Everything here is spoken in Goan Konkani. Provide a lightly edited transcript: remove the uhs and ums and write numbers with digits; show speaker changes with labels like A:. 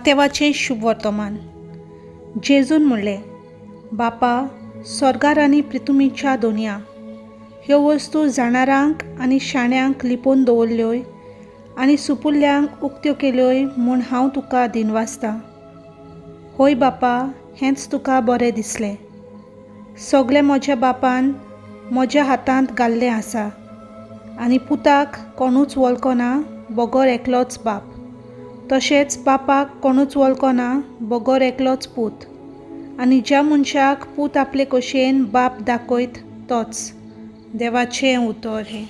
A: मातेवाचें शुभवर्तमान. जेजून म्हणलें, बापा, सोर्गार आनी प्रितुमीच्या दोनया ह्यो वस्तू जाणारांक आनी शाण्यांक लिपोवन दवरल्योय आनी सुपुल्ल्यांक उक्त्यो केल्योय म्हूण हांव तुका दिनवासतां. होय बापा, हेंच तुका बरें दिसलें. सगलें म्हज्या बापान म्हज्या हातांत घाल्लें आसा आनी पुताक कोणूच वळखना बगर एकलोच बाप, तशेंच बापाक कोणूच वळखना बगर एकलोच पूत, आनी ज्या मनशाक पूत आपले कशेन बाप दाखयत तोच. देवाचें उतर हें.